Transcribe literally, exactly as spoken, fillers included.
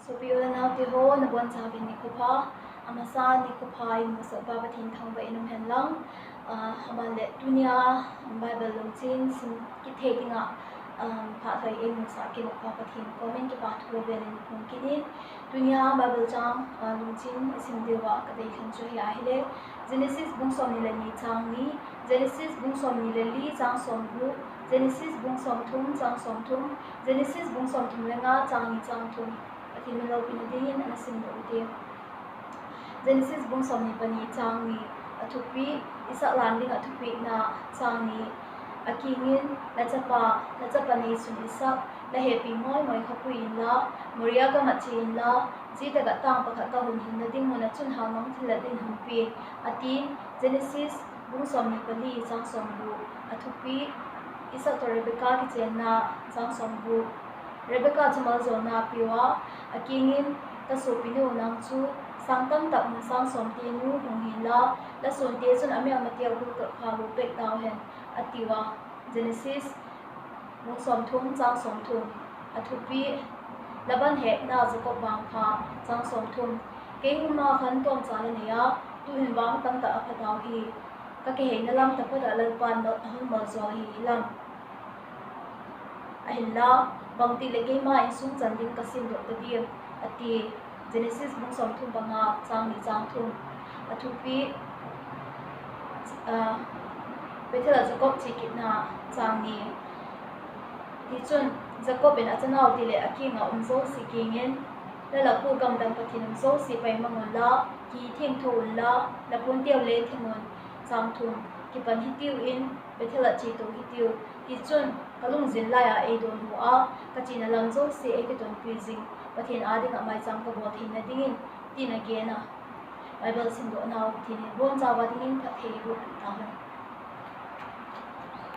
Sopi u le naote ho, nabonchauvin nikho pha. Amasan nikho pha in musah pa Pathen thangvah in um hen lang. Ah, aban le tunia Bible lungchin sim kit thei dinga, um, phat hoi in musah kit pa Pathen komin kipa thu vel in phong kit in. Tunia Bible chang, ah, lungchin isim diuva kadei lhon chu hi ahile, Genesis bung somni le ni chang ni, Genesis bung somni le li chang somgup, Genesis bung somthum chang somthum, Genesis bung somthum le nga chang ni chang thum. Pathen min loupina dingin ana simdoh u hite. Genesis bung somni pani chang ni, athupi, Isaac lan dinga thupina chang ni, akingin, nachapa, nachapa neisun Isaac, nahepi moimoi kha pui inla, Moria gam a che inla, jitega tang pakhat kahung hinna ding mun a chun halmang thillat din hung pen, atin, Genesis bung somni pali chang somgup, athupi, Isaac toh Rebecca kichenna chang somgup. Rebecca chu maljona apeuva, akingin, kasopinu nang chu sang tamtah mun sang somte nu hung hinla, lasunte chun amelmate agul toh pha lou peh tauhen, atiuva. Genesis bung somthum chang somthum, athupi, Laban hekna Jacob vangpha chang somthum. Keima khan tomcha nanei a, tuhin vang tamtah apha tauhi, kakiheina lam taphot a Lalpan ahung maljol ahi hilam. Ahinla, bangtile keima insung chan ding kasimdoh tadem, ati. Genesis bung somthum panga chang ni chang thum. Athupi, ah, Bethel a Jacob che kitna chang ni. Tichun, Jacob in achanau tile akinga um jouse kingin, Lalapu gamdang Pathen um jouse paimang unla, kithengtho unla, naponteu letheng un, chang thum. Kipan hitiuvin, Bethel a chetou hitiu. Tichun, kalungjin laiya eidonbut a, kachena lam jouse eikitonpi jing, Pathen a dinga maicham kabol theina dingin, tin agena. Bible simdoh nau Pathen in ibonchauva dingin phatthei eiboh tahen.